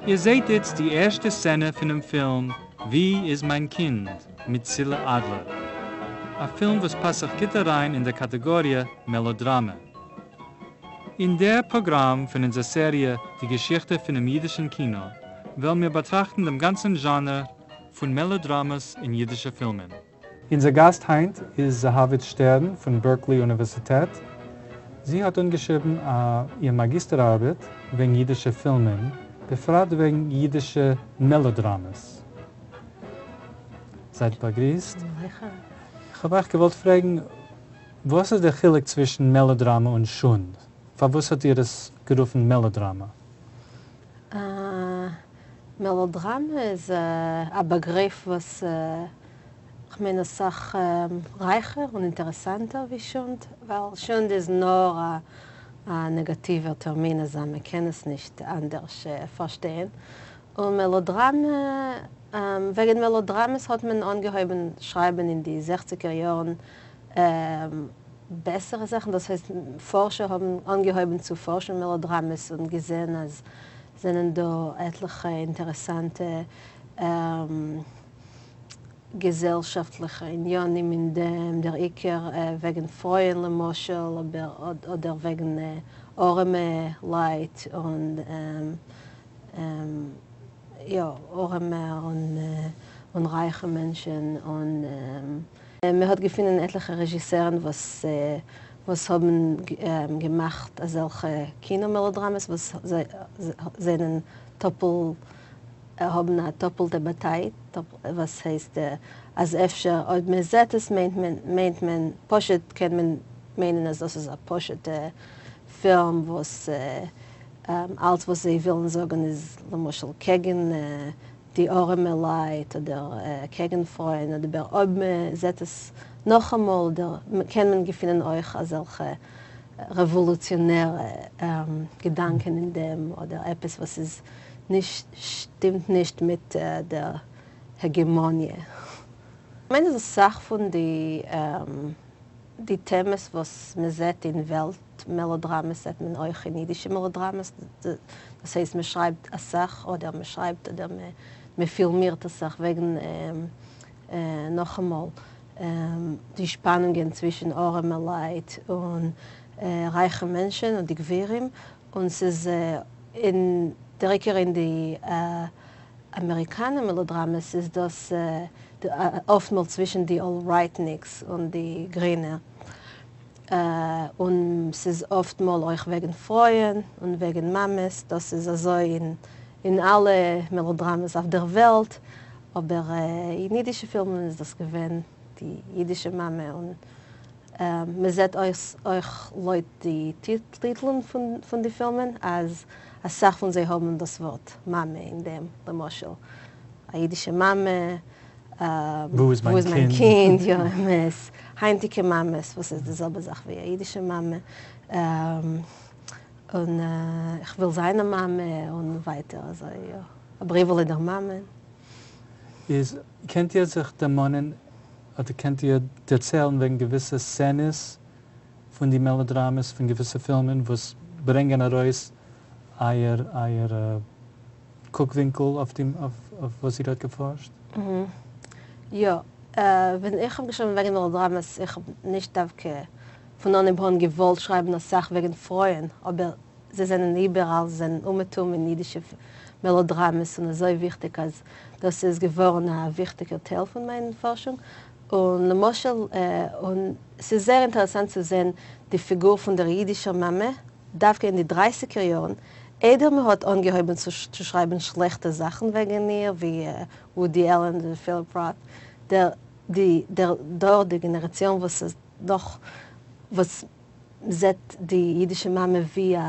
איר זעט איצט די ערשטע סצענע פונעם פילם ווי איז מיין קינד? מיט צילה אדלער. א פילם וואס פאסט זיך גוט אריין אין דער קאטעגאריע מעלאדראמע. אין דער פראגראם פון אונזער סעריע די געשיכטע פונעם אידישן קינא וועלן מיר באטראכטן דעם גאנצן זשאנער פון מעלאדראמעס אין אידישע פילמען. אונזער גאסט היינט איז זהבית שטערן פון בערקלי אוניווערסיטעט. זי האט אנגעשריבן איר מאגיסטער ארבעט וועגן אידישע פילמען, בפרט וועגן אידישע מעלאדראמעס. זייט באגריסט. איך האב אייך געוואלט פרעגן, וואס איז דער חילוק צווישן מעלאדראמע און שונד? פארוואס האט איר עס גערופן מעלאדראמע? מעלאדראמע איז א באגריף וואס כ'מיין אסאך רייכער און אינטערעסאנטער ווי שונד, ווייל שונד איז נאר א נעגאטיווער טערמין אזא מען קען עס נישט אנדערש פארשטיין, און מעלאדראמע, וועגן מעלאדראמעס האט מען אנגעהויבן שרייבן אין די זעכציגער יארן בעסערע זאכן, דאס הייסט פארשער האבן אנגעהויבן צו פארשן מעלאדראמעס און געזען אז זענען דא עטליכע אינטערעסאנטע געזעלשאפטליכע עניינים אין דעם, דער עיקר וועגן פרויען למשל, אבער אדער וועגן ארעמע לייט און יא ארעמע און רייכע מענטשען און מען האט געפינען עטליכע רעזשיסערן וואס וואס האבן געמאכט אזעלכע קינא מעלאדראמעס וואס זענען טאפל האבן א טאפלטע באטייט, וואס הייסט אז אפשר אויב מען זעט עס מיינט מען מיינט מען פשוט קען מען מיינען אז דאס איז א פשוטע פילם וואס אלץ וואס זיי ווילן זאגן איז למשל קעגן די ארעמע לייט אדער קעגן פרויען אדער אויב מען זעט עס נאכאמאל אדער קען מען געפינען אויך אזעלכע רעוואלוציאנערע געדאנקען אין דעם אדער עפעס וואס איז נישט שטימט נישט מיט דער העגעמאניע. כ'מיין אז אסאך פון די די טעמעס וואס מען זעט אין וועלט מעלאדראמעס זעט מען אויך אין אידישע מעלאדראמעס, דאס הייסט מען שרייבט אסאך אדער מען שרייבט אדער מען פילמירט אסאך וועגן נאכאמאל די שפאנונגען צווישן ארעמע לייט און רייכע מענטשען און די גבירים, און ס'איז אין דער עיקר אין די אמעריקאנער מעלאדראמעס איז דאס אפטמאל צווישן די אלרייטניקס און די גרינע. און ס'איז אפט מאל אויך וועגן פרויען און וועגן מאמעס, דאס איז אזוי אין אלע מעלאדראמעס אויף דער וועלט, אבער אין אידישע פילמען איז דאס געווען די אידישע מאמע, און מ'זעט אויך לויט די טיטלען פון די פילמען אז אסאך פון זיי האבן דאס ווארט מאמע אין דעם, למשל א אידישע מאמע, וואו איז מיין קינד? יא אמת, היינטיגע מאמעס וואס איז די זעלבע זאך ווי א אידישע מאמע, און איך וויל זיין א מאמע, און ווייטער אזוי יא, א בריוועלע דער מאמע. איז קענט איר זיך דערמאנען אדער קענט איר דערציילן וועגן געוויסע סצענעס פון די מעלאדראמעס פון געוויסע פילמען וואס ברענגען ארויס אייער אייער קוק-ווינקל אויף די אויף וואס איר האט געפארשט? יא, ווען איך האב געשריבן וועגן מעלאדראמעס, איך האב נישט דווקא פון אנהייב אן געוואלט שרייבן אסאך וועגן פרויען, אבער זיי זענען איבעראל, זיי זענען אומעטום אין אידישע מעלאדראמעס און אזוי וויכטיג אז דאס איז געווארן א וויכטיגער טייל פון מיין פארשונג. און למשל, און ס'איז זייער אינטערעסאנט צו זען די פיגור פון דער אידישער מאמע, דווקא אין די דרייסיגער יארן, איידער מען האט אנגעהויבן צו שרייבן שלעכטע זאכן וועגן איר, ווי וואודי עלען און פיליפ ראט, דער די דער דור, די גענעראציאן וואס איז נאך, וואס זעט די אידישע מאמע ווי א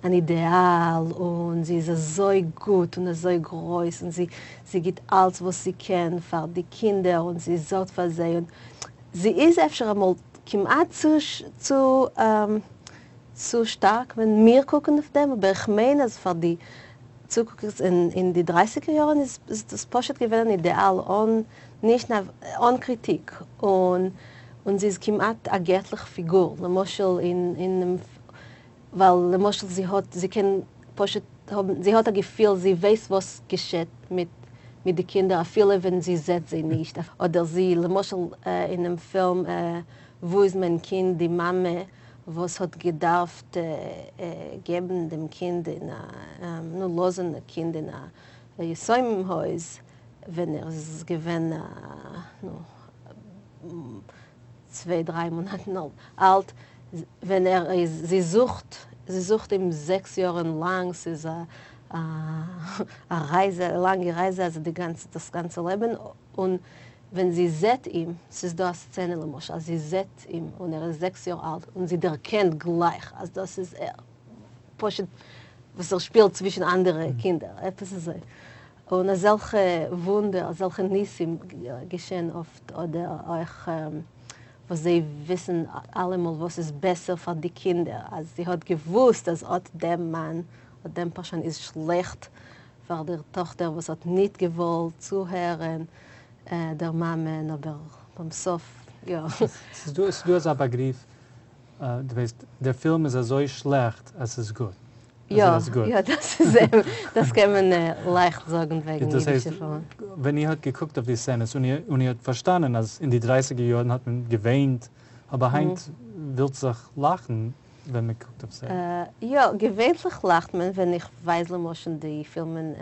אן אידעאל, און זי איז אזוי גוט און אזוי גרויס, און זי זי גיט אלץ וואס זי קען פאר די קינדער, און זי זארגט פאר זיי, און זי איז אפשר אמאל כמעט צו צו צו שטארק ווען מיר קוקן אויף דעם, אבער איך מיין אז פאר די צוקוקערס אין די דרייסיגער יארן איז דאס פשוט געווען אן אידעאל אן נישט אן קריטיק, און און זי איז כמעט א געטליך פיגור, למשל אין אינעם ווייל למשל זי האט זי קען פשוט. האבן, זי האט א געפיל, זי ווייסט וואס געשעט מיט מיט די קינדער אפילו ווען זי זעט זיי נישט, אדער זי, למשל אינעם פילם וואו איז מיין קינד, די מאמע וואס האט געדארפט געבן דעם קינד אין א, נו, לאזן א קינד אין א יתומים הויז ווען ער איז געווען נו, צוויי דריי מאנאטן אלט, ווען ער איז, זי זוכט, זי זוכט אים זעקס יארן לאנג, ס'איז א א רייזע, א לאנגע רייזע, אזוי די גאנצע, דאס גאנצע לעבן, און ווען זי זעט אים, ס'איז דא א סצענע למשל אז זי זעט אים און ער איז זעקס יאר אלט און זי דערקענט גלייך אז דאס איז ער, פשוט וואס ער שפילט צווישן אנדערע קינדער, עפעס אזוי. און אזעלכע וואונדער, אזעלכע ניסים געשען אפט, אדער אויך וואס זיי וויסן אלעמאל וואס איז בעסער פאר די קינדער, אז זי האט געוואוסט אז אט דעם מאן, אט דעם פארשוין איז שלעכט פאר דער טאכטער וואס האט ניט געוואלט צוהערען דער מאמען, אבער ביים סוף יא. ס'איז דא אזא באגריף, דו ווייסט, דער פילם איז אזוי שלעכט אז ס'איז גוט. יא, יא, דאס איז אמת, דאס קען מען לייכט זאגן וועגן אידישע פילמען. ווען איר האט געקוקט אויף די סצענעס און איר האט פארשטאנען אז אין די דרייסיגער יארן האט מען געוויינט, אבער היינט ווילט זיך לאכן ווען מען קוקט אויף זיי. יא, געווענטליך לאכט מען ווען איך ווייז למשל די פילמען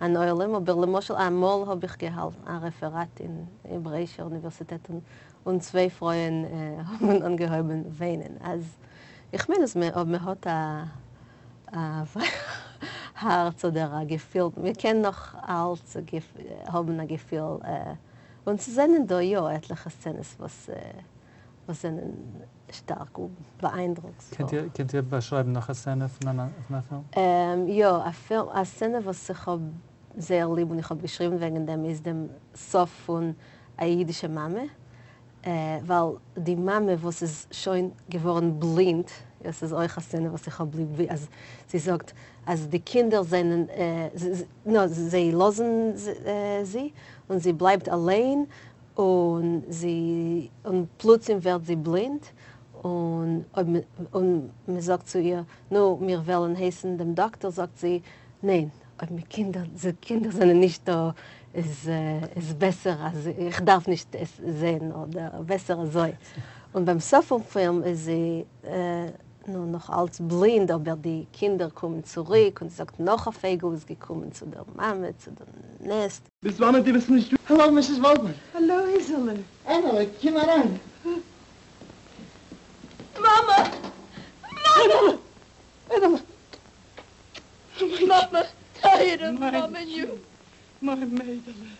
אן עולם, אבער למשל אמאל האב איך געהאלטן א רעפעראט אין העברעאישער אוניווערסיטעט און צוויי פרויען האבן אנגעהויבן וויינען, אז איך מיין אז אויב מען האט א הארץ אדער א געפיל, מען קען נאך אלץ האבן א געפיל, און ס'זענען דא יא עטליכע סצענעס וואס זענען שטארק באאיינדרוקספול. קענט איר באשרייבן נאך א סצענע פון א פילם? יא, א פילם, א סצענע וואס איך האב זייער ליב און איך האב געשריבן וועגן דעם איז דעם סוף פון א אידישע מאמע, ווייל די מאמע וואס איז שוין געווארן בלינד, עס איז אויך א סצענע וואס איך האב ליב, ווי אז זי זאגט אז די קינדער זענען, נא, זיי לאזן זי און זי בלייבט אליין, און זי, און פלוצים ווערט זי בלינד, און אויב מען, און מען זאגט צו איר, נו, מיר וועלן הייסן דעם דאקטער, זאגט זי, ניין, אויב מיין קינדער, די קינדער זענען נישט דא, איז איז בעסער אז איך דארף נישט עס זען, אדער בעסער אזוי. און ביים סוף פון פילם איז זי, נו, נאך אלץ בלינד, אבער די קינדער קומען צוריק, און זי זאגט, נאך א פייגל איז געקומען צו דער מאמע, צו דער נעסט. ביז וואנעט דו ביסט נישט דא. האלא מיסיס וואלדמאן. האלא אייזעלע. ענעלע, קום אריין. מאמע! מאמע! ענעלע! מאמע! טייערע מאמעניו! מיין מיידעלע.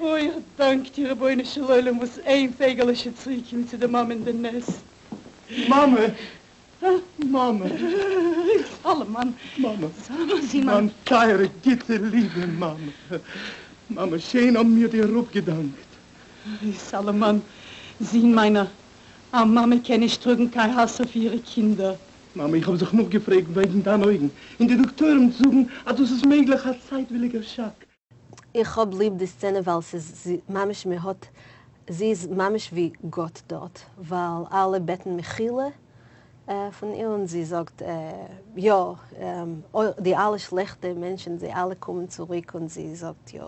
אוי, א דאנק דיר רבונו של עולם וואס איין פייגעלע איז שוין צוריקגעקומען צו די מאמע אין די נעסט. מאמע! מאמע! סאלאמאן! מאמע! סאלאמאן זי מיין. מיין טייערע גוטע ליבע מאמע! מאמע, שיין האבן מיר דיר אפגעדאנקט. אוי, סאלאמאן, זון מיינער, א מאמע קען נישט טראגן קיין האס אויף אירע קינדער. מאמע, איך האב זיך נאכגעפרעגט וועגן דיין אויגן, און די דאקטוירים זאגן אז דאס איז מעגליך א צייטוויליגער שאק. איך האב ליב די סצענע ווייל ס'איז ממש מ'האט, זי איז ממש ווי גאט דארט, ווייל אלע בעטן מחילה פון איר און זי זאגט יא, די אלע שלעכטע מענטשן זיי אלע קומען צוריק און זי זאגט יא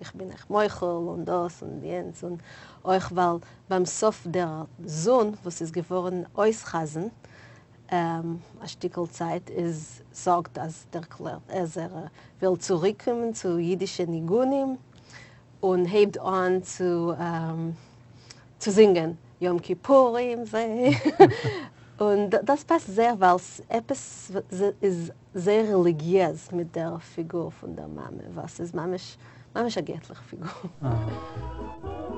איך בין אייך מוחל און דאס און יענץ, און אויך ווייל ביים סוף דער זון וואס איז געווארן אויס חזן א שטיקל צייט איז זאגט אז דערקלערט אז ער וויל צוריקקומען צו אידישע ניגונים און הייבט אן צו צו זינגען יום כיפורים זה און דאס פאסט זייער ווייל עפעס איז זייער רעליגיעז מיט דער פיגור פון דער מאמע וואס איז ממש ממש א געטליכע פיגור.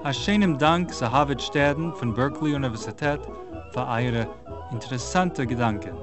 א שיינעם דאנק זהבית שטערן פון בערקלי אוניווערסיטעט פאר אייערע אינטערעסאנטע געדאנקען.